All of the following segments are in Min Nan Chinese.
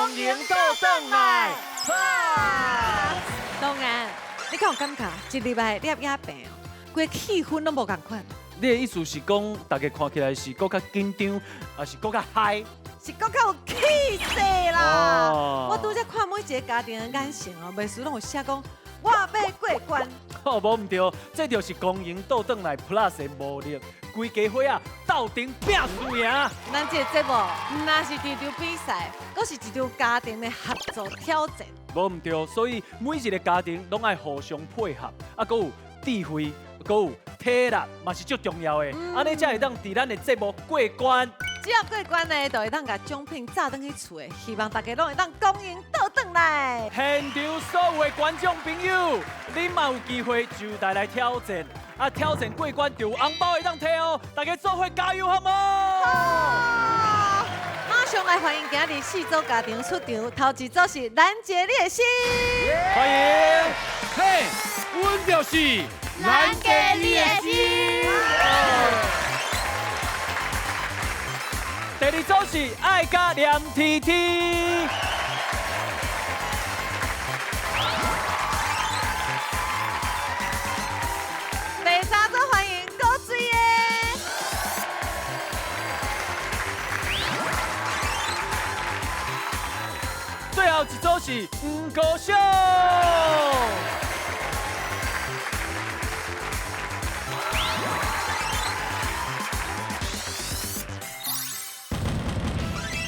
光荣倒轉來。當然，你敢有感覺一入來攝影棚哦，規氣氛攏無仝款。你的意思是講，大家看起來是閣較緊張，抑是閣較 high？是閣較有氣勢啦！哦。我拄才看每一个家庭的眼神哦，袂輸攏有寫講我欲過關。哦，無毋對，這就是光榮倒轉來 Plus 的魔力，規家伙仔鬥陣拚輸贏。咱這个節目毋但是一場比賽，閣是一場家庭的合作挑戰。無毋對，所以每一个家庭攏愛互相配合，啊，閣有智慧，閣有體力，嘛是足重要的。按呢才會當佇咱的節目過關。只要過關呢，就會當共獎品炸轉去厝的。希望大家攏會當光榮倒轉來。現場所有的觀眾朋友，恁嘛有機會就來來挑戰，啊，挑戰過關就有紅包會當提哦！大家做伙加油好無？馬上來歡迎今日四組家庭出場，頭一組是蘭姐你的心，歡迎，嘿，阮就是蘭姐你的心。第二組是愛甲黏 T T，第三組歡迎高水的，最後一組是黃國秀。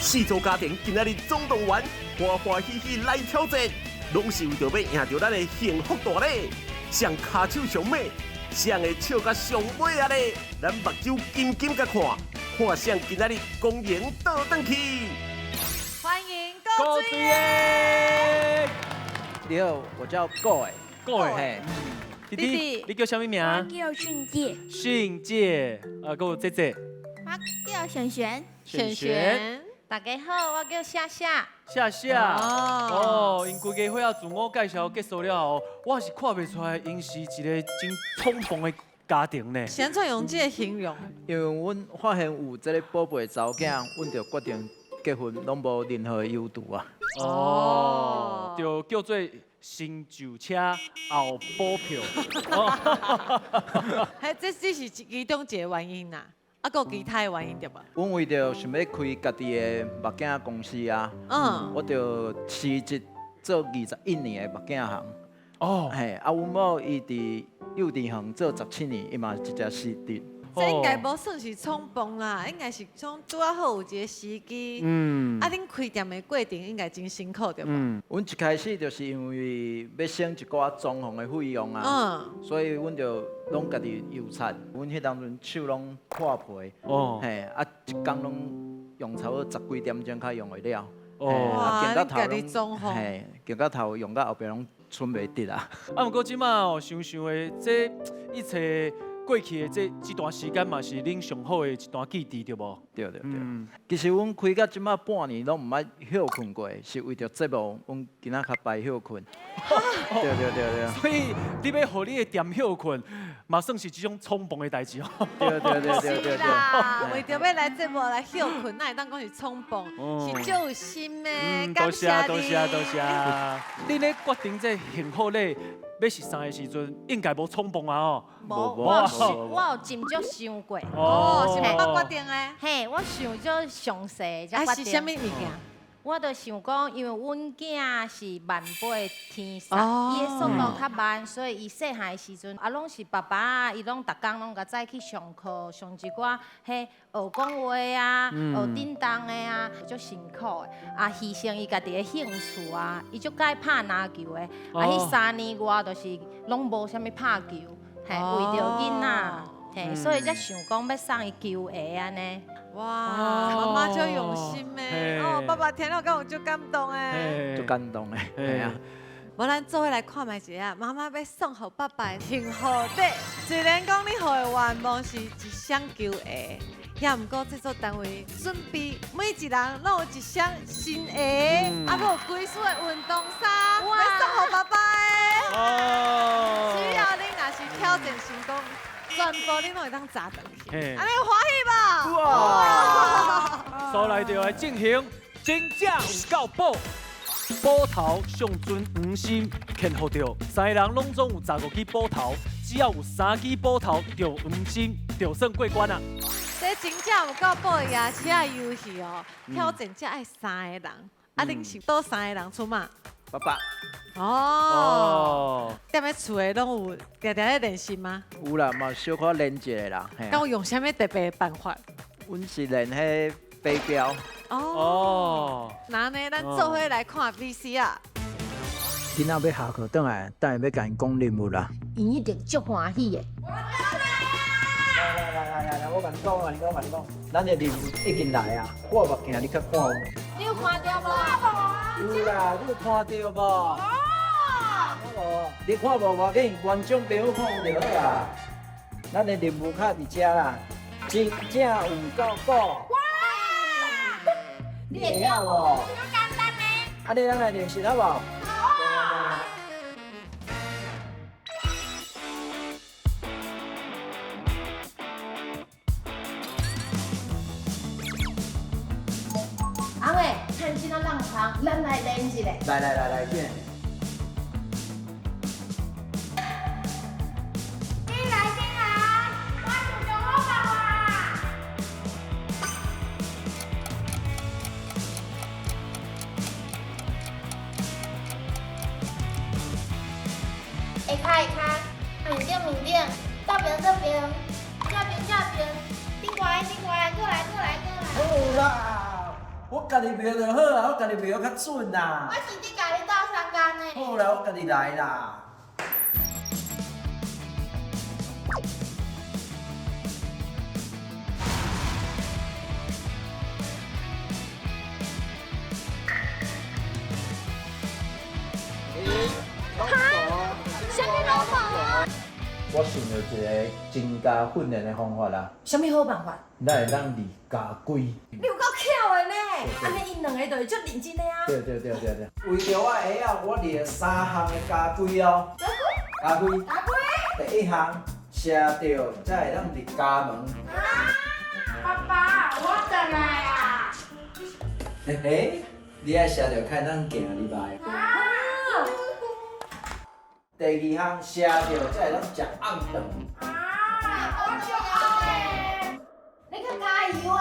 四組家庭今仔日總動員，歡歡喜喜來挑戰，攏是為著欲贏著咱的幸福大禮。誰跤手上猛，誰會笑到上尾啊咧？咱目睭緊緊共看，看誰今仔日光榮倒轉去。歡迎高水的。你好，我叫郭偉。郭偉，弟弟，你叫啥物名？我叫迅介。迅介，啊，閣有姐姐。我叫璇璇。璇璇。大家好，我叫夏夏。夏夏，哦，𪜶規家伙仔自我介紹結束了後，我是看袂出來，𪜶是一个真衝動的家庭呢。是按怎用這个形容？因為阮發現有這个寶貝查某囝，阮就決定結婚，攏無任何猶豫啊。哦，就叫做先上車後補票。嘿，這只是其中一个原因啦。啊，閣有其他的原因對無？阮為著想欲開家己的目鏡公司啊，我就辭職做21年的目鏡行。哦，嘿，啊，阮某伊佇幼稚園做17年，伊嘛直接辭職。這應該無算是衝動啦，應該是講拄仔好有一个時機。啊，恁開店的過程應該真辛苦對無？阮一開始就是因為欲省一寡裝潢的費用啊，所以阮就攏家己油漆。阮彼當陣手攏破皮，嘿，啊，一工攏用差不多10幾點鐘才用會了。哦，啊，家己裝潢，嘿，行到頭用到後壁攏賰袂得啊。啊，毋過這馬哦，想想的這一切。過去的這段時間嘛，是恁上好的一段記憶，對無？對對對。其實阮開到這馬半年攏毋捌歇睏過，是為著節目，阮今仔較排歇睏。對對對對。所以你欲予你的店歇睏，嘛算是這種衝動的代誌哦。對對對對對。是啦，為著欲來節目來歇睏，哪會當講是衝動，是足有心的。多謝多謝多謝。恁咧決定這幸福禮欲是啥的時陣，應該無衝動啊哦。無，我有斟酌想過。哦，是媽媽決定的。嘿，我想足詳細才決定。啊，是啥物物件？我就想講，因為阮囝是慢飛天使，伊的速度較慢，所以伊細漢的時陣啊，攏是爸爸啊，伊攏逐工攏共載去上課，上一寡彼學講話啊，學振動的啊，足辛苦的。啊，犧牲伊家己的興趣啊，伊足佮意拍籃球的。啊，彼3年外就是攏無啥物拍球，嘿，為著囡仔，嘿，所以才想講欲送伊球鞋按呢。哇，媽媽足用心的，哦，爸爸聽了敢有足感動的？足感動的，係啊。無咱做伙來看覓一下，媽媽欲送予爸爸的幸福禮。雖然講你予的願望是一雙球鞋，也毋過製作單位準備每一人攏有一雙新鞋，啊，閣有規束的運動衫，欲送予爸爸的。哦。只要恁若是挑戰成功，全部恁攏會當砸轉去，按呢有歡喜無？哇！所來就來進行這真正有够宝。宝头上阵黄心牵福着，三个人拢总有15支宝头，只要有3支宝头着黄心，就算过关啊。这真正有够宝的夜市仔游戏哦，挑战者爱三个人，啊，恁是佗三个人出马？爸爸。哦。踮咧厝的拢有定定咧练习吗？有啦，嘛小可练一下啦。敢有用啥物特别的办法？阮是练彼飞镖。哦。那呢，咱做伙来看 VCR。囡仔欲下课转来，等下欲共𪜶讲任务啦。𪜶一定足欢喜的。来来来来来，我共你讲，我共你讲，我共你讲，咱的任务已经来啊！我目镜你较看有？你有看著无？有啦，你有看著无？无。你看无无要紧，观众朋友看有就好啊。咱的任务卡伫遮啦，真正有够宝。哇！你会晓无？足简单的。按呢，咱来练习好无？好。阿伟，趁这个浪长，咱来练一下。来来来来，进。进来进来，我是中好爸爸。下跤下跤，面顶面顶，这边这边，这边这边，顶悬顶悬，过来过来过来。好啦。我家己瞄就好啦，我家己瞄较准啦。我是伫共你斗相共的。好啦，我家己来啦。哈？啥物老婆？我想到一个增加训练的方法啦。啥物好办法？咱会当立家规。你有够巧的呢！按呢𪜶两个就会足认真的啊。对对对对对。为著我会晓，我立了3项的家规哦。家规。家规。第一项，写著才会当入家门。啊！爸爸，我转来啊！嘿嘿，你爱写著较当行入来。啊！第二项，写著才会当食暗顿。啊！我足爱的。你较加油的。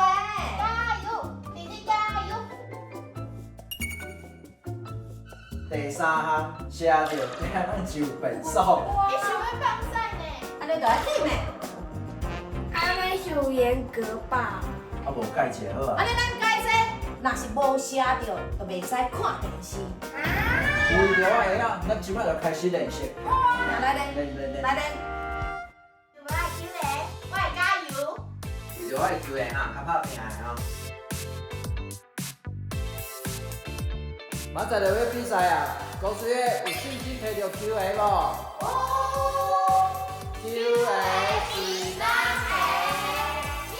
加油，弟弟加油。第三项，写著才当上便所。你想欲放屎呢？按呢就爱点的。按呢伤严格吧？啊，无改一下好啊。按呢咱改这，若是无写著，就袂使看电视。啊！为著我会晓，咱这摆就开始练习。来练，练练练。来练。我爱球的，我会加油。为著我会球的哈，较拍拼的吼。明仔载就欲比赛啊！高水的有信心提著球鞋无？有。球鞋是咱的，耶！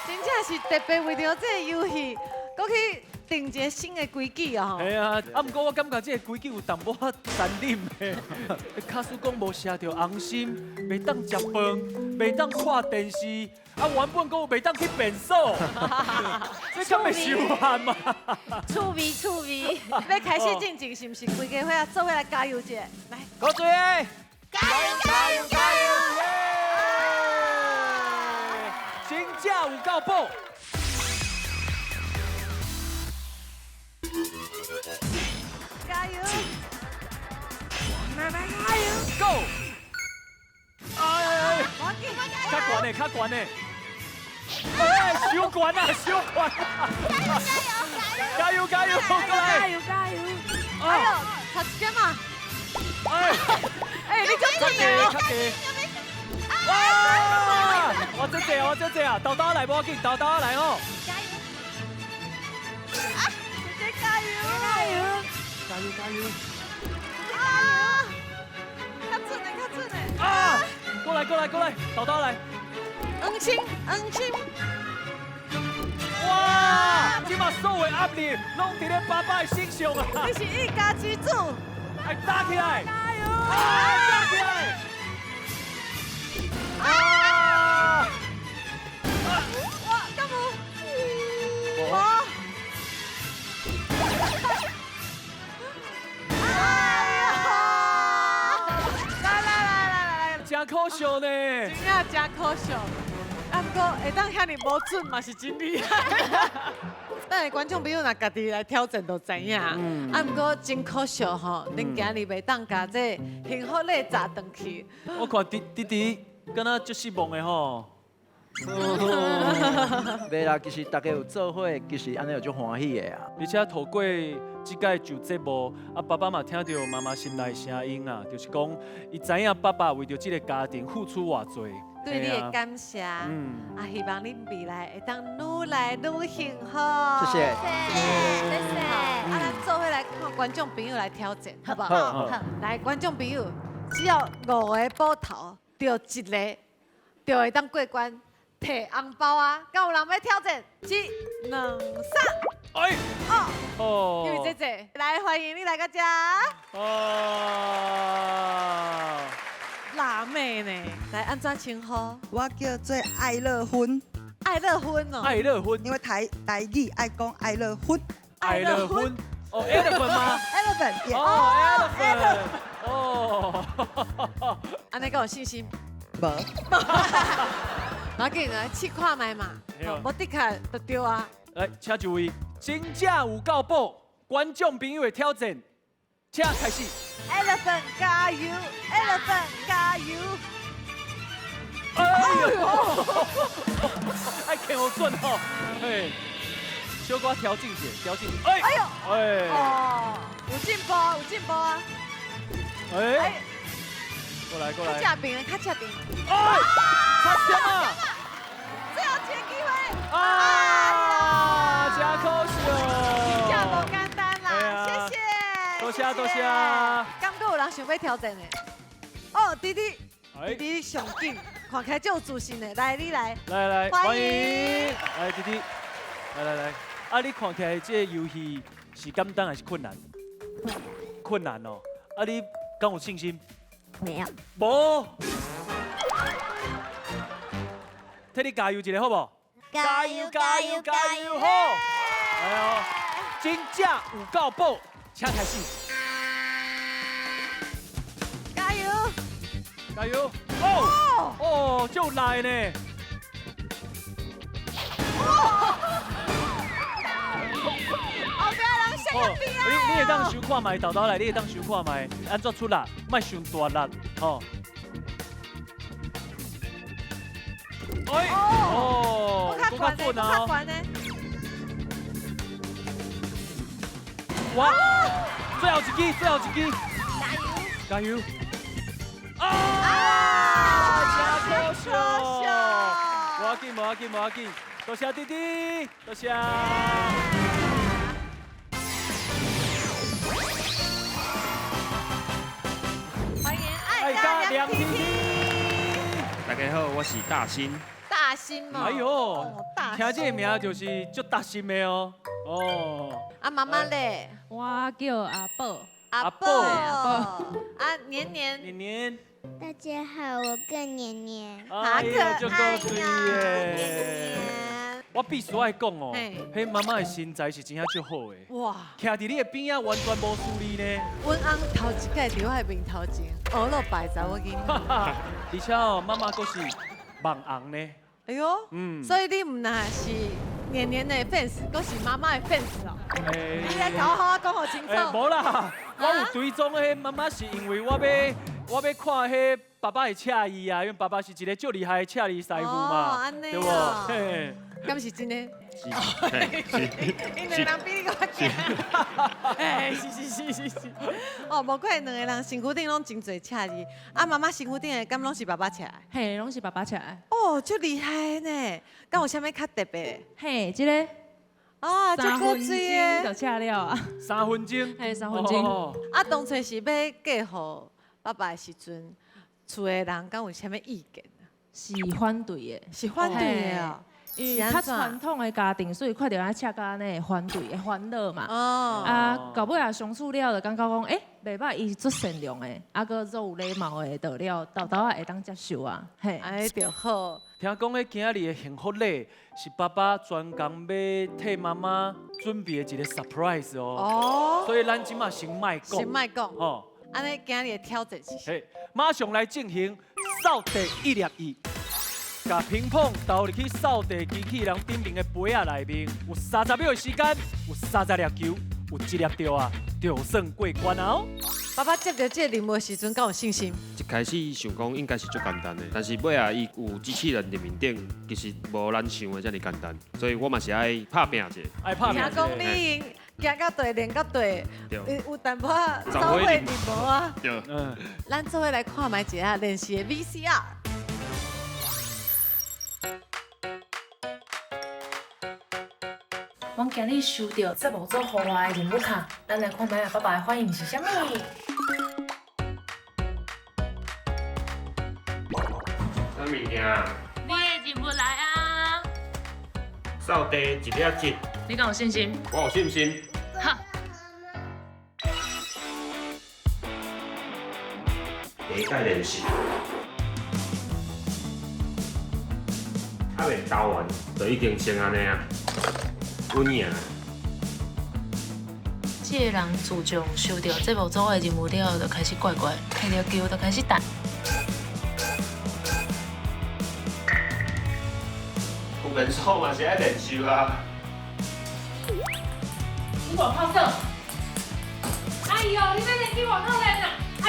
真正是特别为著这个游戏，阁去定一个新的规矩哦。嘿啊，啊，毋过我感觉这个规矩有淡薄仔残忍的。假使讲无写著红心，袂当食饭，袂当看电视，啊，原本阁有袂当去便所，这敢会伤限嘛？趣味趣味，欲开始进前，是毋是规家伙仔做伙来加油一下？来，高水的，加油加油加油！真正有够宝！加油！妈妈加油！Go！哎哎哎！较悬的，较悬的！哎，伤悬啊，伤悬！加油加油加油！加油加油！哎呦，差一点嘛！哎，哎，你足较低，较低！哇！我这这，我这这啊，豆豆来，无要紧，豆豆来哦！加油！啊，姐姐加油！加油！加油加油！啊！较准的，较准的！啊！过来过来过来，豆豆来！黄心，黄心！哇！这马所有的压力拢伫咧爸爸的身上啊！你是一家之主！哎，打起来！加油！啊！打起来！啊！哇，敢有？真可惜呢。真正真可惜。啊，毋過會當遐爾無準嘛是真厲害。等下觀眾朋友若家己來挑戰就知影。啊，毋過真可惜吼，恁今日袂當共這幸福禮炸轉去。我看弟弟弟敢若足失望的吼。袂啦，其實大家有做伙，其實按呢就足歡喜的啊。而且透過這擺上節目，啊爸爸嘛聽著媽媽心內的聲音啊，就是講，伊知影爸爸為著這个家庭付出偌濟。對你的感謝，啊希望恁未來會當愈來愈幸福。謝謝。謝謝。啊，咱做伙來看觀眾朋友來挑戰，好不好？好。來，觀眾朋友，只要五个寶頭著一个，就會當過關。提紅包啊！敢有人欲挑戰？一、兩、三，哎，哦，哦，因為姐姐，來歡迎你來到這。哦，辣妹呢？來，按怎稱呼？我叫做愛樂芬。愛樂芬哦。愛樂芬。因為台台語愛講愛樂芬。愛樂芬。哦，elephant 嗎？elephant。哦，elephant。哦。按呢敢有信心？無。無要緊，來試看覓嘛，無的確就對啊。來，請就位，真正有夠寶，觀眾朋友的挑戰，請開始。 Elephant 加油，Elephant 加油！哎呦，愛看好準哦，嘿，小可調整一下，調整。哎，哎呦，哎，哦，有進步，有進步啊！哎，過來過來，較正邊，較正邊。哎，差點啊！最後一个機會。啊，真可惜哦。真無簡單啦，謝謝。多謝多謝。敢閣有人想欲挑戰的？哦，弟弟，弟弟上緊，看起來足有自信的，來你來。來來，歡迎。來弟弟，來來來，啊你看起來這個遊戲是簡單還是困難？困難哦。啊你敢有信心？沒有。無。替你加油一下好無？加油加油加油！好！哎呦，真正有夠寶，請開始。加油！加油！哦哦，就來呢！後壁人摔較低啊！你會當想看覓，豆豆來，你會當想看覓，按怎出力，莫傷大力，吼。哎哦，閣較懸呢，閣較懸呢。哇！最後一支，最後一支。加油！加油！啊！真可惜。無要緊，無要緊，無要緊，多謝弟弟，多謝。歡迎愛家涼天天。大家好，我是大新。大新嘛。哎呦，聽這個名就是足大心的哦。哦。啊，媽媽咧？我叫阿寶。阿寶。阿寶。啊，年年。年年。大家好，我叫年年。好可愛呀！我必須愛講哦，彼媽媽的身材是真正足好的。哇！徛佇你的邊仔完全無輸你呢。阮翁頭一擺佇我的面頭前，學落敗查某囡仔。而且哦，媽媽閣是網紅呢。哎呦，所以你毋但是年年的 fans，閣是媽媽的 fans 哦。你來搞好講予清楚。無啦，我有追蹤彼媽媽是因為我欲看彼爸爸的車藝啊，因為爸爸是一個足厲害的車藝師傅嘛，對無？敢是真的？是，𪜶兩个人比你閣較強。哎，是是是是是。哦，無怪兩个人身軀頂攏真濟車字，啊，媽媽身軀頂的敢攏是爸爸車的？嘿，攏是爸爸車的。哦，足厲害呢！敢有啥物較特別？嘿，這个。啊，這個水的。就車了啊。3分鐘。嘿，3分鐘。啊，當初是欲嫁予爸爸的時陣，厝的人敢有啥物意見？是反對的。是反對的哦。因為較傳統的家庭，所以看著按車甲按呢會反對，會煩惱嘛。哦。啊，到尾也相處了，就感覺講，欸，袂歹，伊是足善良的，啊，閣足有禮貌的，就了，沓沓仔會當接受啊。嘿。按呢就好。聽講，彼今仔日的幸福禮是爸爸專工欲替媽媽準備的一個 surprise 哦。哦。所以咱這馬先莫講。先莫講。哦。按呢今仔日的挑戰是啥？嘿，馬上來進行扫地一粒一，共乒乓投入去扫地机器人顶面的杯仔内面，有30秒的时间，有30粒球，有一粒著啊，就算过关啊哦。爸爸接到这个任务的时阵，敢有信心？一开始想讲应该是足简单的，但是尾仔伊有机器人伫面顶，其实无咱想的遮尔简单，所以我嘛是爱拍拼一下。爱拍听讲你已经行到地，练到地，有淡薄仔走火入魔啊。对。咱做伙来看觅一下练习的 VCR。阮今日收到节目组予我的任务卡，咱来看觅下爸爸的反应是啥物。啥物件？你的任务来啊！扫地一粒一。你敢有信心？我有信心。好。第一摆练习，还袂投完，就已经先按呢啊。阮赢。这个人自从收到节目组的任务了后，就开始怪怪，摕著球就开始弹。有练手嘛是爱练习啊。你外口耍？哎呦，你欲练去外口练啊？哎！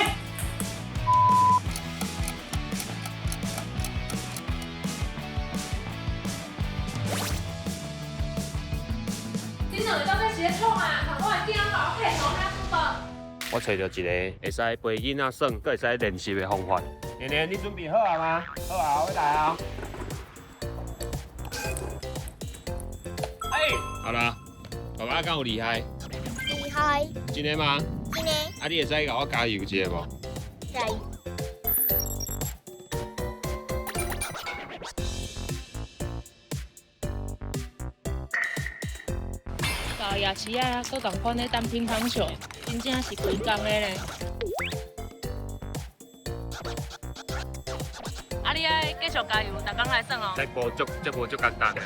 你两个到底是咧创啊？我的囝把我骗到遐出报。我揣著一个会使陪囡仔耍，阁会使练习的方法。年年，你准备好啊吗？好啊，我来啊。哎，好啦，爸爸敢有厉害？厉害。真的吗？真的。啊，你会使共我加油一下无？加油。到夜市啊，阁仝款咧担乒乓球，真正是规工的咧。啊，你爱继续加油，逐工来耍哦。这无足，这无足简单的。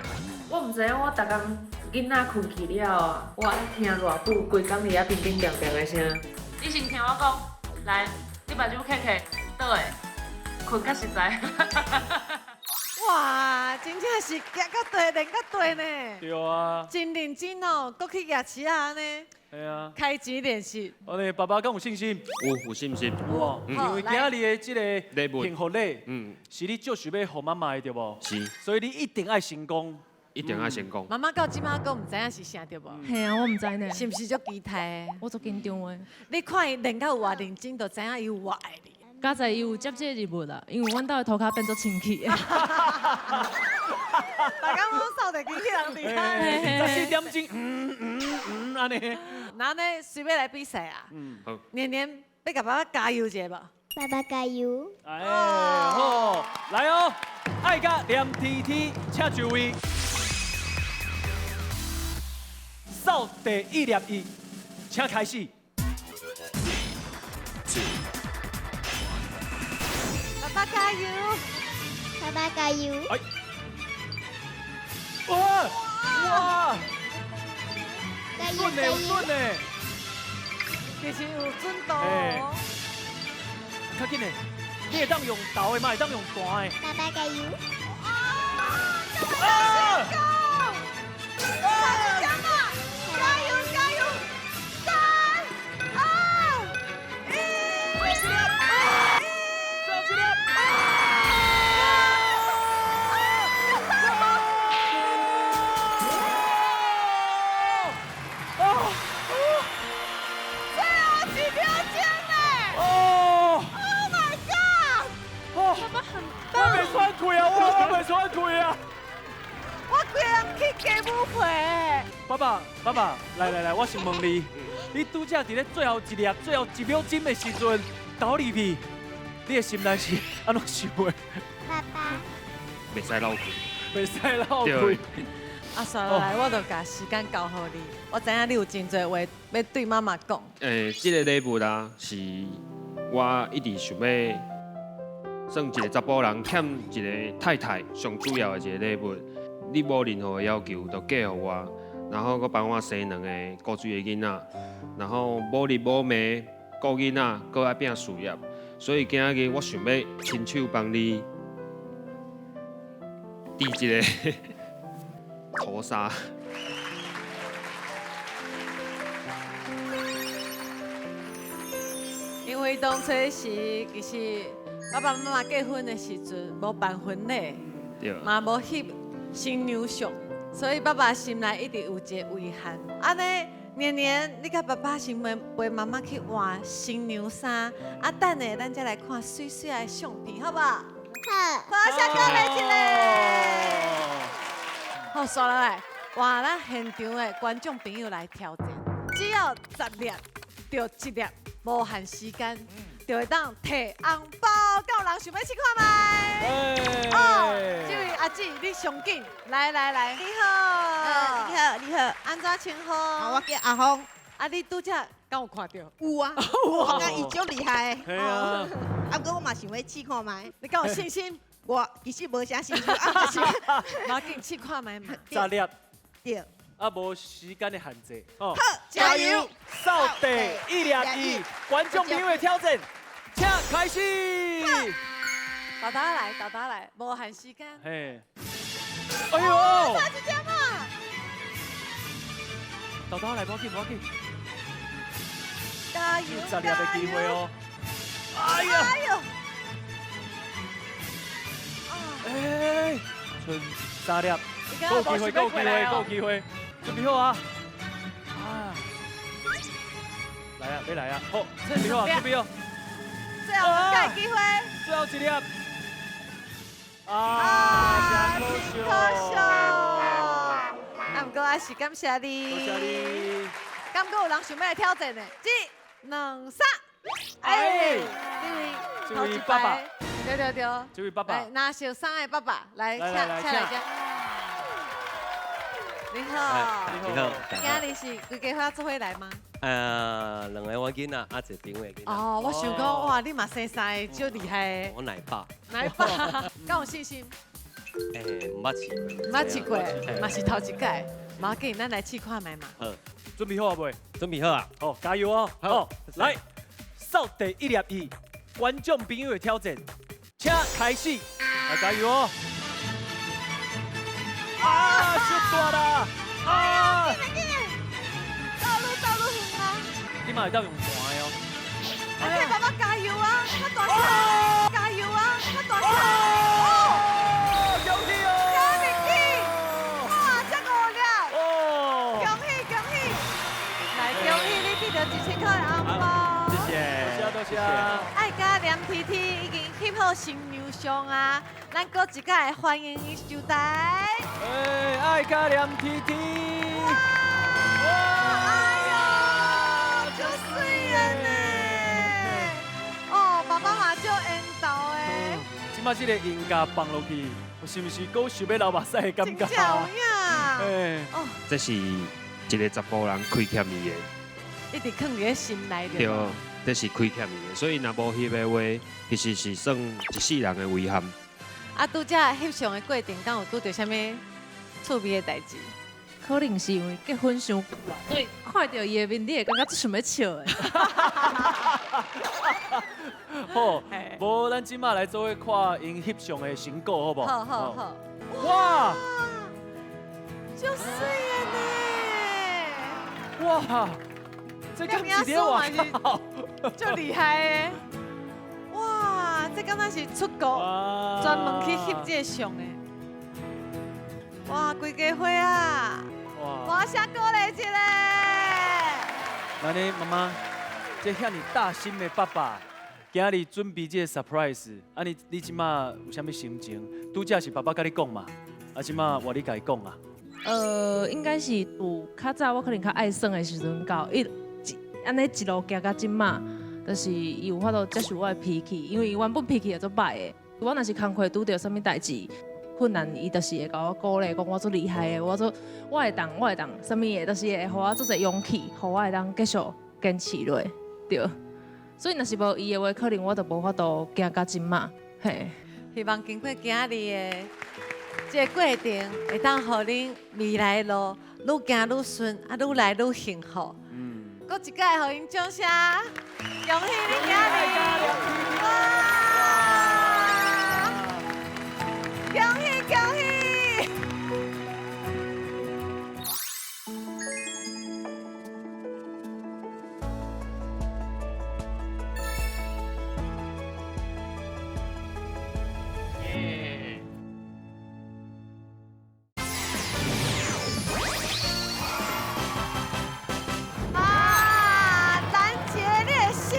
我毋知影，我逐工囡仔困去了啊，我爱听偌久，规工伫遐乒乒乓乓的声。你先听我讲，来，你目睭闭闭，倒的，困较实在。哇，真正是行到地，练到地呢。对啊。真认真哦，阁去夜市啊按呢。对啊。开钱练习。我哋爸爸敢有信心？有信心。有，因为今日的这个幸福礼，是你就是欲予妈妈的对无？是。所以你一定爱成功。一定爱成功。妈妈到这马阁毋知影是啥对无？嘿啊，我毋知呢。是毋是足期待的？我足紧张的。你看伊练到有偌认真，就知影伊有偌爱你。佳哉伊有接这个任务啦，因为阮兜的涂跤变做清气。大家拢扫地机器人伫遐。14点钟，按呢。那呢，谁欲来比赛啊？好。年年欲共爸爸加油一下无？爸爸加油！哎，好，来哦，爱甲黏 T T，请就位。扫地一粒一，请开始。爸爸加油！爸爸加油！哎，哇哇！准的有准的，其实有准度哦。较紧的，你会当用投的，嘛会当用弹的。爸爸加油！啊！加油加油！3、2、1，最后1秒钟呢！哦！Oh my god！哦，爸爸很棒。我袂喘气啊！我袂喘气啊！我规人去鸡母皮。爸爸，爸爸，来来来，我先问你，你拄才伫咧最后一粒、最后1秒钟的时阵投入去，你的心内是按怎想的？爸爸，袂使漏气，袂使漏气。啊，煞落来，我就共时间交予你。我知影你有真济话欲对妈妈讲。这个礼物啦，是我一直想欲算一个查埔人欠一个太太上主要的一个礼物。你无任何的要求，就嫁予我，然后阁帮我生2个古锥的囡仔，然后无日无暝顾囡仔，阁爱拼事业。所以今仔日我想欲親手幫你織一个頭紗。因為當初時其實爸爸媽媽結婚的時陣無辦婚禮，嘛無翕新娘相，所以爸爸心內一直有一个遺憾。按呢，年年你佮爸爸先陪陪媽媽去換新娘衫，啊，等下咱才來看媠媠的相片，好無？好。歡迎過來一个。好，煞落來，換咱現場的觀眾朋友來挑戰，只要10粒著一粒，無限時間，就會當提紅包。敢有人想欲試看覓？哦，這位阿姊，你上緊，來來來，你好，你好，你好，按怎稱呼？我叫阿芳。啊，你拄則敢有看著？有啊，我感覺伊足厲害的。係啊。啊，毋過我嘛想欲試看覓。你敢有信心？我其實無啥信心，啊，是。無要緊，試看覓嘛。10粒。對。啊，無時間的限制。好，加油！掃地一兩一，觀眾朋友的挑戰，請開始。豆豆來，豆豆來，無限時間。嘿。哎呦！差一點啊！豆豆來，無要緊，無要緊。加油！有10粒的機會哦。哎呀！哎呦！哎，剩3粒，夠機會，夠機會，夠機會，準備好啊！啊，來啊，欲來啊！好，準備好啊，準備好。最後一个機會。最後一粒。啊，真可惜。啊，毋過還是感謝你。多謝你。敢閣有人想欲來挑戰的？一、兩、三。哎，這位，這位爸爸。對對對。這位爸爸。來，拿小三的爸爸來，請請來遮。你好。你好。今日是規家伙做伙來嗎？兩个我囡仔，啊，一个朋友的囡仔。哦，我想講，哇，你嘛生三个，足厲害的。我奶爸。奶爸，敢有信心？欸，毋捌試過。毋捌試過，嘛是頭一擺。無要緊，咱來試看覓嘛。好，準備好啊未？準備好啊。好，加油哦！好，來，掃地一粒一，觀眾朋友的挑戰，請開始，來加油哦！啊，小大啦！啊！道路道路遠啊！你嘛會當用彈的哦。阿姐爸爸加油啊！較大聲！加油啊！較大聲！哦，恭喜哦！加入去！哇，這5粒！哦！恭喜恭喜！來恭喜你得著1000塊的紅包！謝謝，多謝多謝。愛佮連 T T 已經翕好新娘相啊，咱閣一擺歡迎伊上台。哎，愛佮連 T T。哇！哎呦，足媠的呢！哦，爸爸嘛足緣投的。這擺這个音樂放落去，是毋是閣想欲流目屎的感覺？真正有影。哎。哦。這是一个查埔人虧欠伊的。一直囥佇咧心內。對，這是虧欠伊的，所以若無翕的話，其實是算一世人的遺憾。啊，拄才翕相的過程，敢有拄著啥物趣味的代誌？可能是因為結婚傷久啊，所以看著伊的面，你會感覺足想欲笑的。好，無咱這擺來做伙看𪜶翕相的成果，好無？好好好。哇！足媠的呢！哇！這敢是佇外口？足厲害的！哇，這敢若是出國專門去翕這个相的。哇，規家伙啊！哇，聲鼓勵一下。那你媽媽，這遐爾大心的爸爸，今日準備這个 surprise，啊你你這馬有啥物心情？拄才是爸爸佮你講嘛，啊這馬換你共伊講啊。應該是有較早我可能較愛耍的時陣到一按呢一路行到這馬，就是伊有法度接受我的脾氣，因為伊原本脾氣也足歹的。我若是工課拄著啥物代誌困難，伊就是會共我鼓勵，講我足厲害的，我足我會當，我會當，啥物的，就是會予我足濟勇氣，予我會當繼續堅持落去。對，所以若是無伊的話，可能我就無法度行到這馬。嘿，希望經過今日的這個過程，會當予恁未來的路愈行愈順，啊，愈來愈幸福。閣閣一擺予𪜶掌聲，恭喜恁今日！哇！恭喜恭喜！啊，拦截你的心！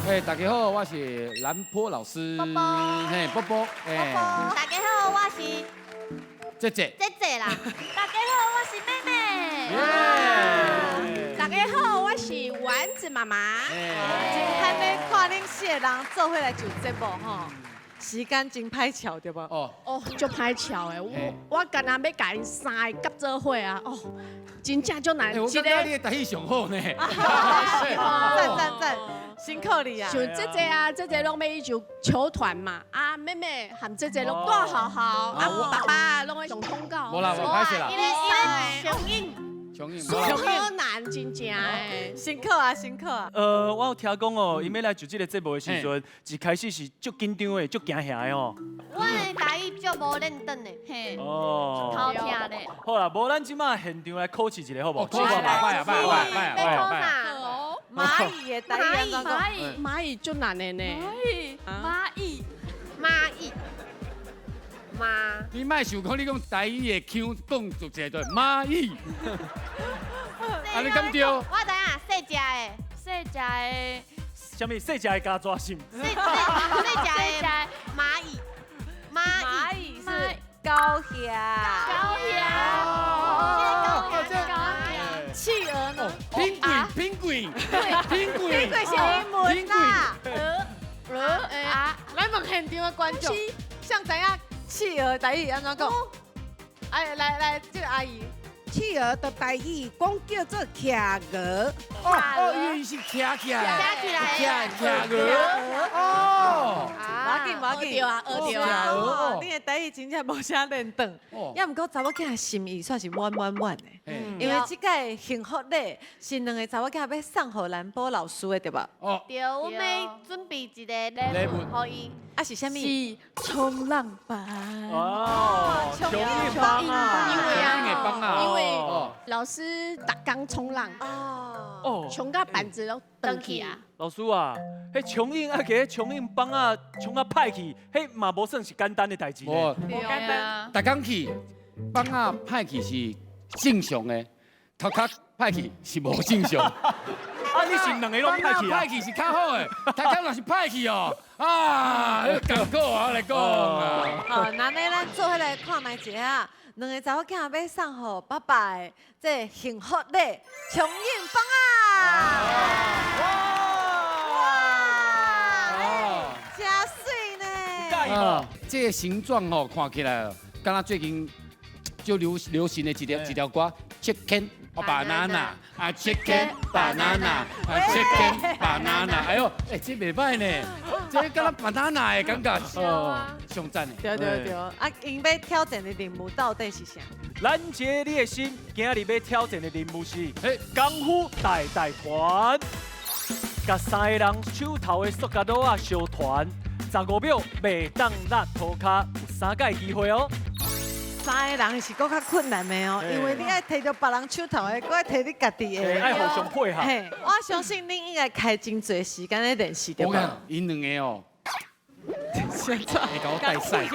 哎，大家好，我是兰波老师，波波，嘿，波波，哎，大家好，我是姐姐，姐姐啦。大家好，我是妹妹。大家好，我是丸子妈妈。真歹欲看恁四个人做伙来上节目吼，时间真歹巧对无？哦，哦，足歹巧的，我干焦欲共𪜶三个夹做伙啊，哦，真正足难。我感觉你的台语上好呢。赞赞赞，辛苦你啊！像姐姐啊，姐姐拢欲去上球团嘛，啊妹妹和姐姐拢住学校，啊爸爸拢爱上通告。无啦，无歹势啦。伊咧伊咧雄鹰，雄鹰，好难真正的，辛苦啊，辛苦啊。我有听讲哦，伊欲来上这个节目的时阵，一开始是足紧张的，足惊吓的哦。我的台语足无认真的，嘿，哦，头疼咧。好啦，无咱这马现场来考试一下，好无？考试，拜啊拜拜拜拜拜。蚂蚁的台语蚂蚁蚂蚁足难的呢。蚂蚁蚂蚁蚂。你莫想讲你讲台语的腔讲出一个对蚂蚁。啊，你敢对？我知影，细只的，细只的。啥物？细只的加抓心。细细只的蚂蚁，蚂蚁是高峡。高峡。高峡。企鹅呢？苹果，苹果，苹果，苹果是英文啦。鹅鹅啊！来问现场的观众，谁知影企鹅台语按怎讲？哎，来来，这个阿姨，企鹅的台语讲叫做企鹅。哦哦，伊是徛起来，徛起来，徛鹅。哦，无要紧，无要紧，对啊，学著啊。你的台语真正无啥练转，也毋过查某囝的心意算是满满满的。因为这届幸福礼是两个查某囝欲送予兰波老师的，对无？哦，对，我欲准备一个礼物予伊。啊，是啥物？是冲浪板。哦，冲浪板啊，因为啊，因为老师逐工冲浪，哦，冲到板子拢断去啊。老师啊，彼冲浪啊，共彼冲浪板啊，冲啊歹去，彼嘛无算是简单的代志。无简单。逐工去板仔歹去是正常的，头壳歹去是无正常。啊，你是两个拢歹去啊？歹去是较好的，头壳若是歹去哦，啊，艰苦啊，我来讲啊。好，那呢，咱做伙来看觅一下，两个查某囝欲送予爸爸的这幸福礼，冲浪板啊！哇！真媠呢！啊，这个形状哦，看起来敢若最近就流行的一条歌，Chicken banana 啊，Chicken banana 啊，Chicken banana，哎呦，哎，这袂䆀呢，这敢若 banana 的感觉，哦，上赞的。对对对，啊，𪜶欲挑战的任务到底是啥？拦截你的心，今日欲挑战的任务是，功夫大大团，共三个人手头的塑胶袋仔相传，15秒袂当落涂跤，有3摆机会哦。三个人是阁较困难的哦，因为你爱提著别人手头的，阁爱提你家己的，爱互相配合。嘿，我相信恁应该开真济时间咧练习，对无？我讲，𪜶两个哦，现在会共我带赛，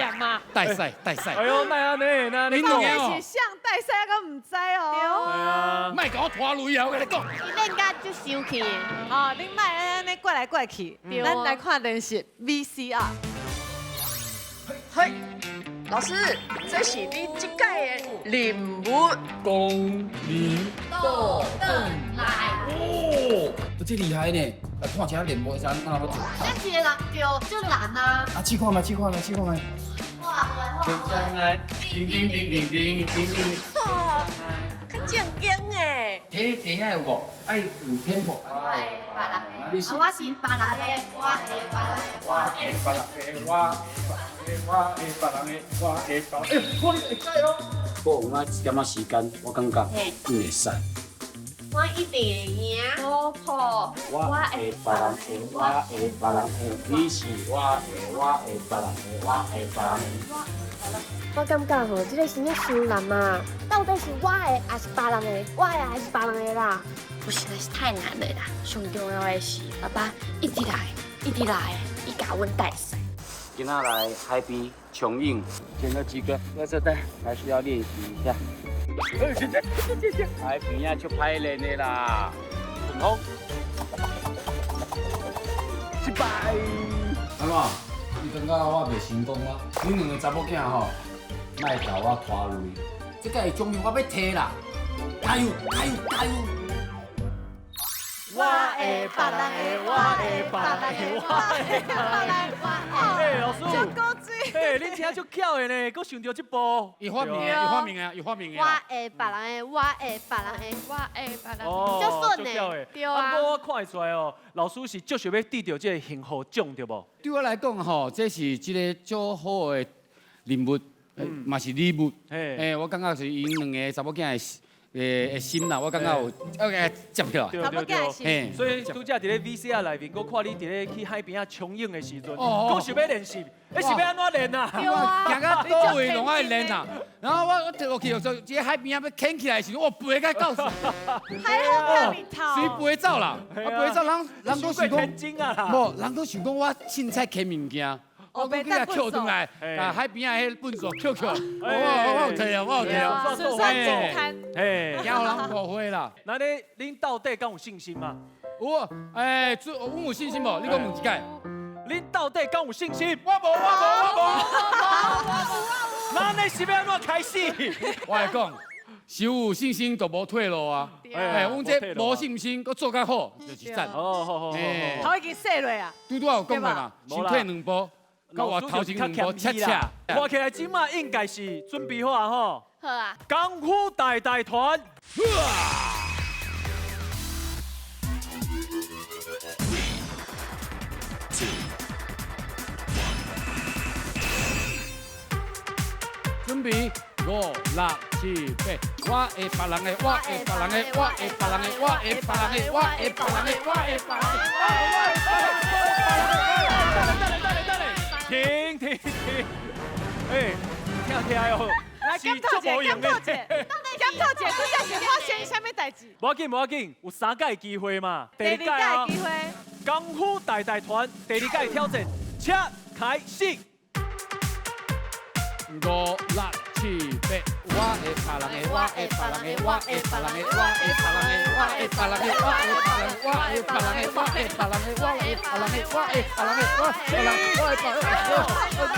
带赛，带赛。哎呦，莫按呢，那恁两个哦，是谁带赛，我阁毋知哦。莫共我拖累啊！我共你讲。伊练甲足生气的。哦，恁莫按呢怪来怪去，咱来看练习 VCR。嘿。老师，这是你这届的任务。公里倒转来。哦，这厉害呢！来看一下任务，怎怎样做？这一个人对，足难啊！啊，试看觅，试看觅，试看觅。哇！来，叮叮叮叮叮叮叮。哦，较正经的。这底下有无？爱有天赋。我会别人的，我是别人的，我会别人的，我会别人的，我。我会别人的，我会别人的。哎，我会使哦。我有那一点仔时间，我感觉你会使。我我一定會贏。婆婆，我的別人的，我的別人的，你是我的，我的別人的，我的別人的。我感覺吼，這个真正傷難啊！到底是我的還是別人的？我的還是別人的啦？我實在是太難了啦！上重要的是，爸爸一直來，一直來，伊共阮帶賽。今仔來海邊衝泳，撿了幾個垃圾袋，還是要練習一下。海邊啊，足歹練的啦，順風。失敗。安怎？你感覺我袂成功嗎？恁兩个查某囝吼，莫共我拖累，這個獎品我欲提啦！加油，加油，加油！我的別人的，我的別人的，我的別人的。哎，老師，哎，恁聽足巧的呢，閣想著這步。伊發明的，伊發明的，伊發明的。我的別人的，我的別人的，我的別人的，足順的，對啊。啊，我看會出來哦，老師是足想欲得著這个幸福獎，對無？對我來講吼，這是這个足好的任務，嘛是禮物。哎，我感覺是𪜶兩个查某囝的。的心啦，我感覺有，OK 接起來。對對對，所以拄才佇咧 VCR 內面，閣看你佇咧去海邊仔衝泳的時陣，閣想欲練習，你是欲按怎練啊？行到佗位攏愛練啊！然後我跳落去，就這个海邊仔欲牽起來的時陣，我飛甲到處，海風裡頭，隨飛走啦，啊飛走，人人都想講，無，人都想講我凊彩牽物件。我講去共抾轉來，啊海邊仔彼糞埽抾抾，我有提哦，我有提哦，顺算健康，嘿，驚予人誤會啦。那你恁到底敢有信心嗎？有，欸，阮有信心無？你閣問一擺。恁到底敢有信心？我無，我無，我無。那你是欲按怎開始？我來講，是有信心就無退路啊。欸，阮這無信心，閣做較好，就是讚。好好好，頭已經洗落啊。拄拄仔有講過嘛，先退兩步。我頭前兩步，恰恰。看起來這馬應該是準備好啊吼。好啊。功夫大大團。準備，五、六、七、八。我的別人的，我的別人的，我的別人的，我的別人的，我的別人的，我的別人的。停停停！哎，聽起來哦，來檢討者，檢討者，檢討者，拄才是發生啥物代誌？無要緊，無要緊，有三擺機會嘛。第二擺機會。功夫大大團第二擺挑戰，請開始。五、六、七、八，我的別人的，我的別人的，我的別人的，我的別人的，我的別人的，我的別人的，我的別人的，我的別人的，我的別人的，我的別人的，我的別人的，我的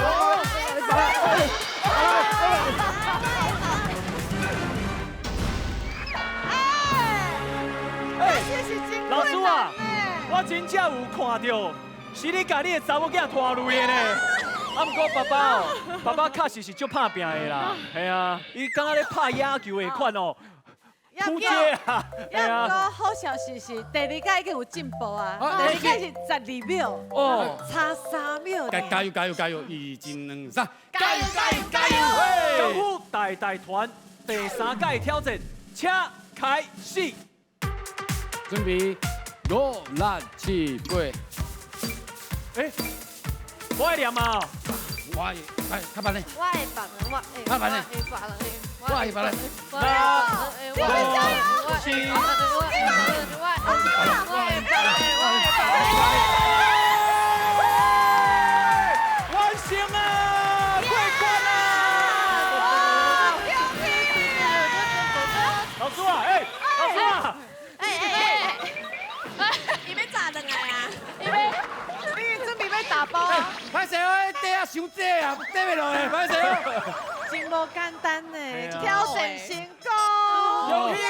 別人的。哎，老師啊，我真正有看著，是你共你的查某囝拖累的呢。啊，毋過爸爸哦，爸爸確實是足拍拚的啦，係啊，伊敢若咧拍野球的款哦，撲街啊，係啊。毋過好消息是，第二擺已經有進步啊，第二擺是12秒，哦，差3秒。加油加油加油！一、二、三，加油加油加油！功夫大大團第三屆挑戰，請開始。準備，五、六、七、八。欸，我愛念啊！我愛，來，較慢咧。我的別人，我的，較慢咧。我的別人，我的別人。我的，我的，我的，我的，完成啊！過關啊！老師啊，欸，老師啊！欸欸欸，伊欲炸轉來啊？伊欲，你準備欲打包啊？歹勢，我底仔傷濟啊，底袂落來，歹勢。真無簡單呢，挑戰成功。恭喜啊！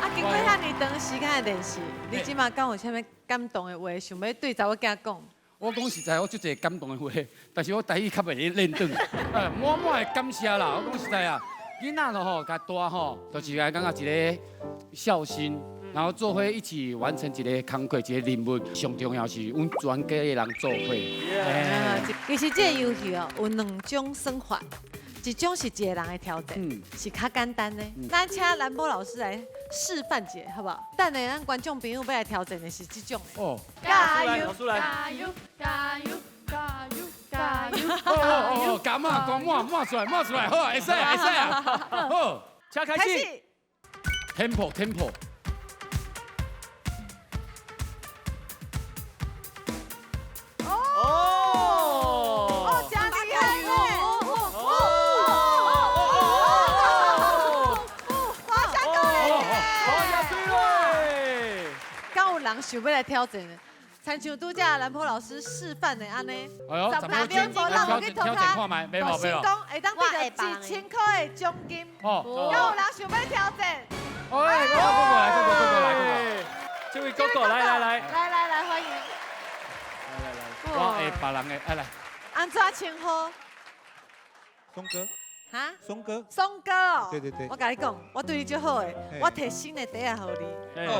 啊，經過遐爾長時間的練習，你這馬敢有啥物感動的話，想欲對查某囝講？我講實在，我足濟感動的話，但是我台語較袂會練轉。滿滿的感謝啦，我講實在啊，囡仔咯吼，較大吼，就是來感覺一個孝心。然後做伙一起完成一个工課，一个任務。上重要是阮全家的人做伙。其實這个遊戲哦，有兩種算法，一種是一個人的挑戰，是較簡單的。咱請蘭波老師來示范一下，好不好？等下咱观众朋友欲来挑战的是这种的。哦，加油！老师来，加油！加油！加油！加油！哦哦哦，加满，加满，满出来，满出来，好，会使，会使啊，好，请开始。 Tempo tempo。哦，哦，真厉害哦！哦哦哦！华夏哥华夏水嘞！敢有人想欲来挑战的？亲像拄才兰坡老师示范的按呢，哎呦，十秒无人有去涂跤，看觅，袂无成功会当得到1000块的奖金。哦，敢有人想欲挑战？哎，哥哥来，哥哥哥哥来，哥哥，这位哥哥来来来，来来来，欢迎。来来来，我会别人的，来来。按怎称呼？松哥。哈？松哥。松哥哦。对对对。我共你讲，我对你足好的，我提新的袋仔予你，彼种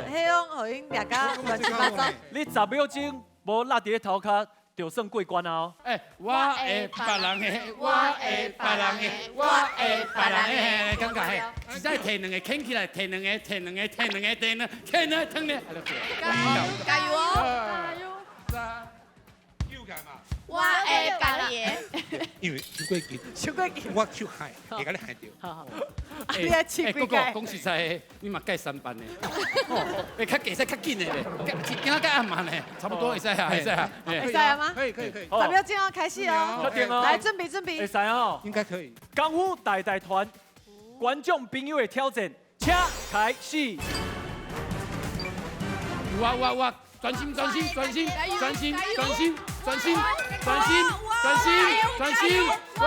予𪜶掠甲乱七八糟。你10秒钟无落伫咧头壳，就算过关啊！哦。哎，我会别人的，我会别人的，我会别人的，感觉嘿，只使提两个牵起来，提两个，提两个，提两个，提两，提两，提两，加油哦！加油！三，又来嘛。我会别人的，因为伤过紧，伤过紧，我手害，会共你害著。好好。你爱试几哥哥，讲实在的，你嘛盖三班的，哦，较加使较紧的咧，今仔较暗嘛呢，差不多会使啊，会使啊，会使啊吗？可以可以可以。10秒钟开始哦，确定哦，来准备准备。会使哦，应该可以。功夫大大团，观众朋友的挑战，请开始。有啊有啊有啊，专心专心专心专心专心专心专心专心专心，喂哎！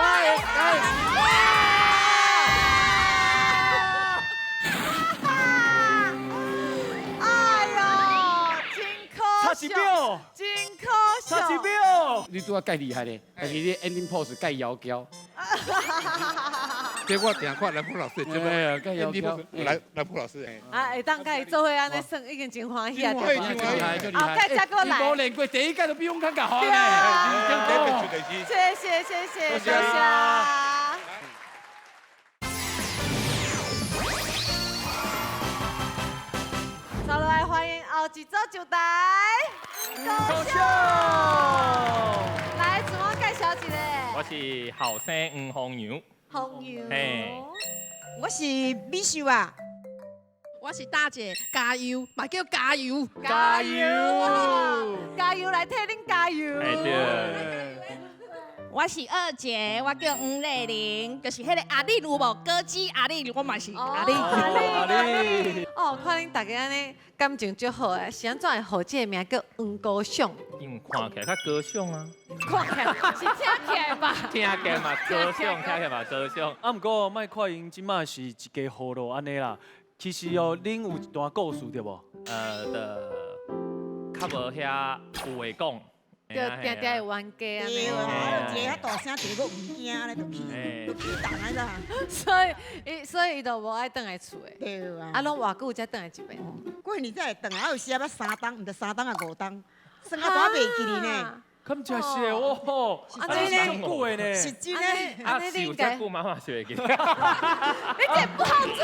哎呦，真可惜，差一秒，真可惜，差一秒。你拄仔盖厉害咧，但是你 ending pose 盖妖娇。结果定看兰坡老师的节目，盖妖娇，兰兰坡老师哎。啊，会当佮伊做伙按呢耍，已经真欢喜啊！对厉害，足厉害。后盖才阁来。伊无练过，第一届就比阮较较好呢。谢谢谢谢谢谢。接落来欢迎后一组上台，高秀。来，自我介绍一下。我是后生黄凤阳。凤阳。嘿。我是美秀啊。我是大姐，加油，嘛叫加油。加油，加油来替恁加油。哎对。我是二姐，我叫黄丽玲，就是彼个阿丽有无？歌姬阿丽，我嘛是阿丽。阿丽。哦，看恁大家按呢感情足好的，是按怎会号这个名叫黄高尚？因为看起来较高尚啊。看起来是听起来吧？听起来嘛高尚，听起来嘛高尚。啊，毋过莫看𪜶这马是一家和乐按呢啦，其实哦，恁有一段故事对无？的，较无遐有话讲。就定定会冤家按呢。对啊，一个较大声，一个阁毋惊，按呢就起，就起动啊啦。所以伊就无爱转来厝的。对啊。啊，拢偌久才转来一遍？过年才会转来，啊有时啊捌3冬，毋知3冬抑5冬，算啊都袂记哩呢。敢真是的哦，是真的，足久的呢。是真的。啊，是有遮久妈妈是袂记。你这不好做，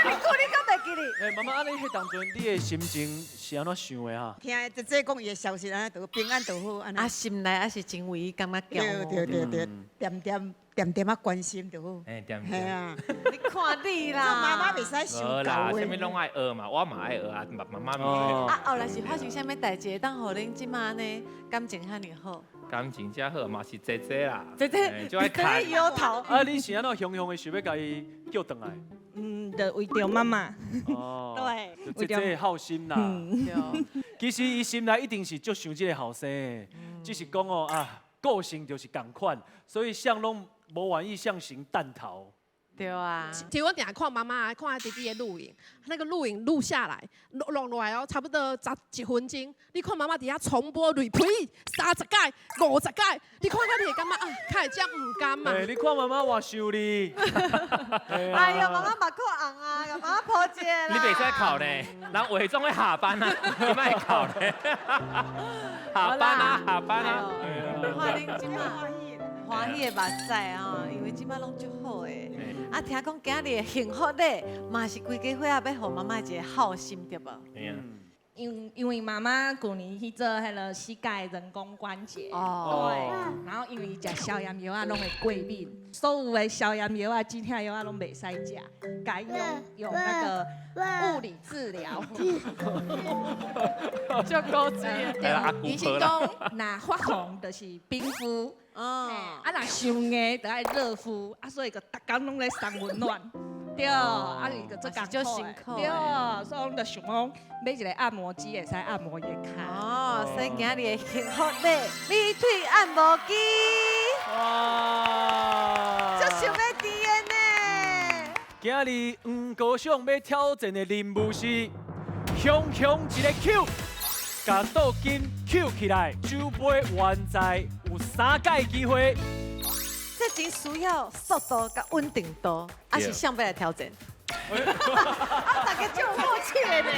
那么久你敢袂记哩？哎，妈妈，按呢彼当阵你的心情是按怎想的哈？听姐姐讲伊的消息，按呢就平安就好，按呢。啊，心内也是真为伊感觉骄傲。对对对对，恬恬恬恬仔关心就好。哎，恬恬。嘿啊。你看你啦。妈妈袂使伤无啦，啥物拢爱学嘛，我嘛爱学啊，妈妈嘛。啊，后来是发生啥物代志，会当予恁这马呢感情遐尔好？感情遮好嘛是姐姐啦，姐姐就爱开摇头。啊，你是按怎雄雄的想欲共伊叫转来？嗯，就为著妈妈。哦，对，姐姐的孝心啦。其实伊心内一定是足想这个后生的，只是讲哦啊，个性就是仝款，所以啥拢无愿意向行弹头。对啊，其实我定看妈妈看弟弟的录影，那个录影录下来，录录落来哦，差不多11分钟。你看妈妈伫遐重播 repeat 30摆、50摆，你看到你会感觉啊，较会遮毋甘嘛。欸，你看妈妈偌想你。哎呀，妈妈目眶红啊，共妈妈抱一下啦。你袂使哭呢，人化妆咧下班啊，你莫哭呢。下班啊，下班啊。看恁这马。欢喜的目屎啊，因为这摆拢足好的。啊，听讲今日的幸福礼嘛是规家伙仔欲予妈妈一个孝心，对无？因为妈妈旧年去做彼个膝盖人工关节，对，然后因为食消炎药仔拢会过敏，所有的消炎药仔、止疼药仔拢袂使食，改用那个物理治疗。足古锥对，医生讲，若发红就是冰敷，啊，若伤硬就爱热敷，啊，所以就逐工拢咧送温暖。对，啊，伊就做艰苦的，对，所以阮就想讲买一个按摩机会使按摩伊的跤。哦，所以今日的幸福礼美腿按摩机，哇，足想欲挃的呢。今日黄国祥欲挑战的任务是，雄雄一个抾，共倒金抾起来，酒杯完赛有三摆机会。这真需要速度佮稳定度，啊是啥欲来挑战？啊，大家足有默契的呢。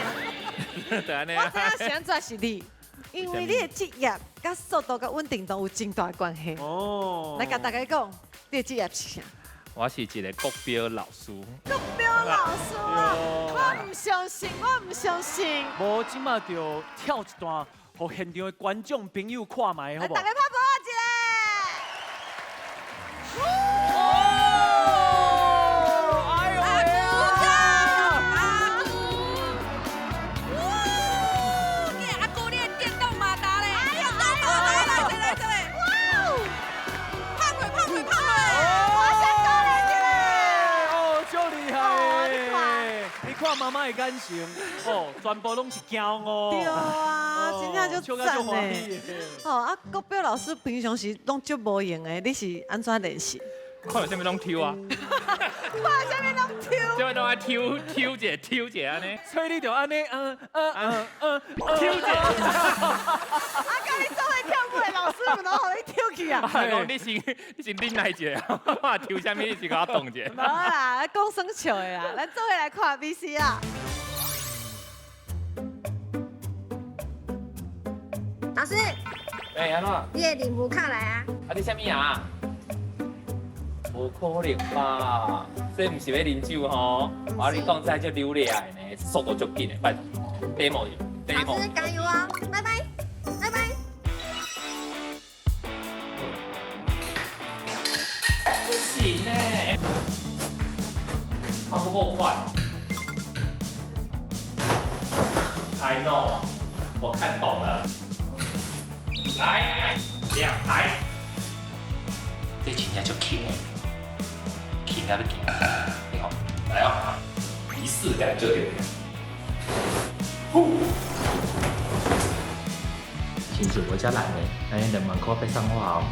我知影是按怎是你，因为你的职业佮速度佮稳定度有真大的关系。哦。来共大家讲，你的职业是啥？我是一个国标老师。国标老师啊！我毋相信，我毋相信。无，这马就跳一段，予现场的观众朋友看觅，好无？大家拍鼓一下。哎呦！阿姑，你的电动马达嘞！哎呀，电动马达来这来这来！哇！胖腿胖腿胖腿！我先过来一个。哦，足厉害！你看妈妈的眼神，哦，全部拢是骄傲。对啊，真正足赞的。哦，啊，国标老师平常时拢足无闲的，你是按怎练习？看有啥物拢抽啊！看有啥物拢抽。啥物拢爱抽抽一下抽一下按呢。所以你就按呢，嗯嗯嗯嗯，抽一下。啊，佮你做伙跳舞的老师，毋拢予你抽去啊？讲你先你先忍耐一下，我抽啥物你先共我动一下。无啦，讲耍笑的啦，咱做伙来看 VCR。老师，欸，按怎？你的任务卡来啊！啊，你啥物啊？无可能吧？这毋是欲啉酒吼？我跟你讲，这足溜掠的呢，速度足紧的，拜托。demo 老师加油哦！拜拜，拜拜。不行呢，跑不够快。I know，我看懂了。来，两排。这真正足轻的，轻啊欲行，你看，来哦，仪式感就对了。呼，亲像无遮难的，按呢2万箍欲送我哦。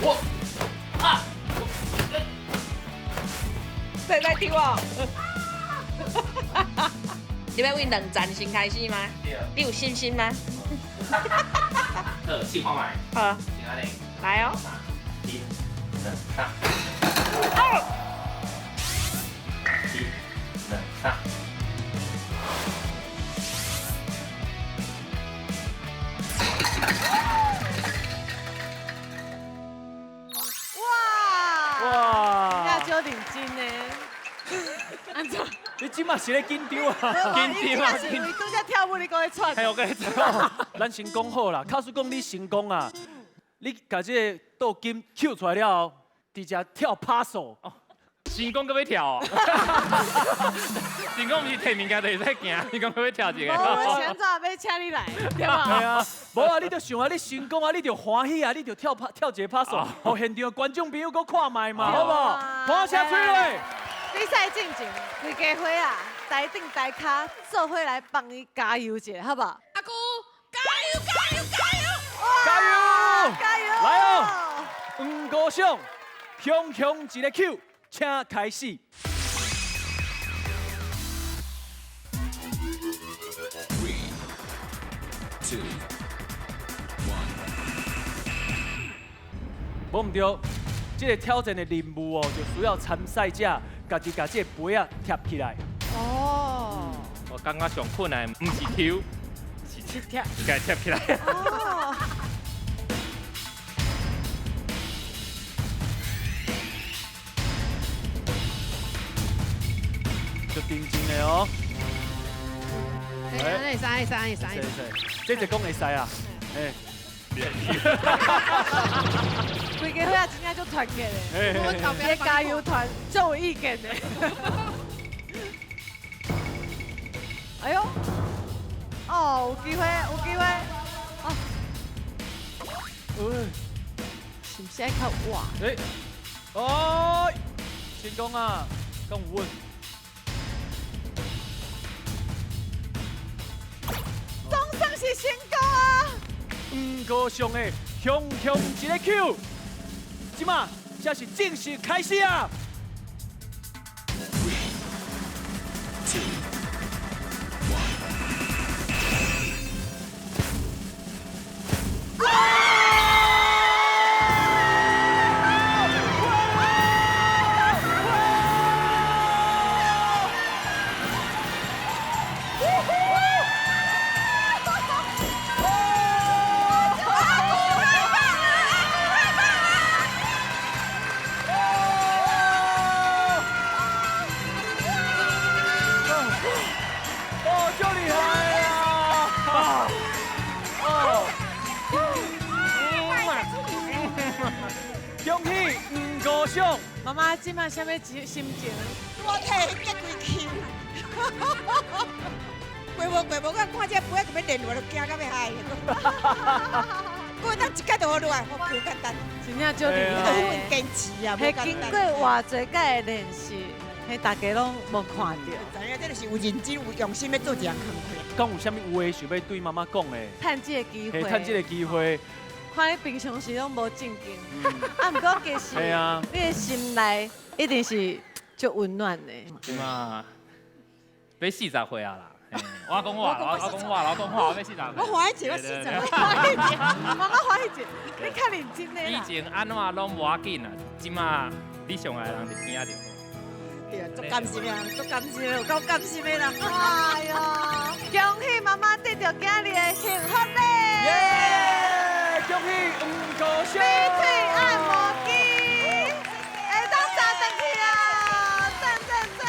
我啊，这在听我。你欲为2层先开始吗？你有信心吗？好，试看觅。好。先按呢。来哦。 1、2、3。1、2、3。哇！哇！真正足认真呢。按怎？你这马是咧紧张啊？紧张啊！是因为拄才跳舞，你阁咧喘。嘿，我阁咧喘。咱先讲好啦，假使讲你成功啊，你共这个倒金抾出来了后，直接跳拍手。成功阁欲跳哦？成功毋是提物件就会使行，成功阁欲跳一个。无，我是按怎欲请你来，对无？对啊，无啊，你就想啊，你成功啊，你就欢喜啊，你就跳拍跳一个拍手，予现场观众朋友阁看觅嘛，好无？鼓声吹落。比赛进前，规家伙啊，台顶台跤做伙来帮伊加油一下，好无？阿姑，加油加油加油！加油！加油！来哦，黄国祥，雄雄一个抾，请开始。 Three, two, one. 无毋对，这个挑战的任务哦，就需要参赛者家己共这个杯仔贴起来。哦。我感觉上困难，毋是抽，是贴，共贴起来。哦。认真的哦。会使会使会使。这就讲会使啊，哎。规家伙仔真正足团结的，这加油团足有意见的。哎呦，哦，有机会，有机会，哦，是毋是爱较活？哎，哦，成功啊，敢有稳？总算是成功啊！黄高尚的雄雄一个 Q，这马才是正式开始啊！ 3, 2, 1. 哦，足厉害啊！哦，恭喜黄高尚！妈妈这马啥物心情？我提结规球，过无过无，我看这杯仔就欲连落，就惊到欲害。过当一届就落来，好不简单。真正足厉害，迄份坚持啊，彼经过偌济届的练习，彼大家拢无看著。知影这就是有认真、有用心欲做一项工课。讲有啥物话想欲对妈妈讲的？趁这个机会，趁这个机会。看你平常时拢无正经，啊，毋过其实你的心内一定是足温暖的。这马欲40岁啊啦，我讲我，我讲我，我讲我，欲40岁。我欢喜一下，我40岁。欢喜一下，妈妈欢喜一下，你较认真的啦。以前按怎拢无要紧啊，这马你上爱的人伫边仔就好。对啊，足甘心的，足甘心的，有够甘心的啦。哎呦，恭喜妈妈得著今日的幸福礼！耶！恭喜黄高尚！美腿按摩机，会当扎转去啊！赞赞赞！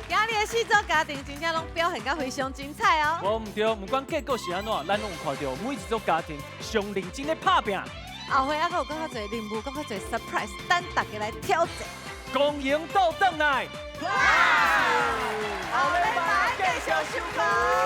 今日的四组家庭真正拢表现甲非常精彩哦。无毋对，不管结果是按怎，咱拢有看著每一组家庭上认真咧拍拚。后回还阁有阁较济任务，阁较济 surprise，等大家来挑战。光荣倒转来！后礼拜继续收看。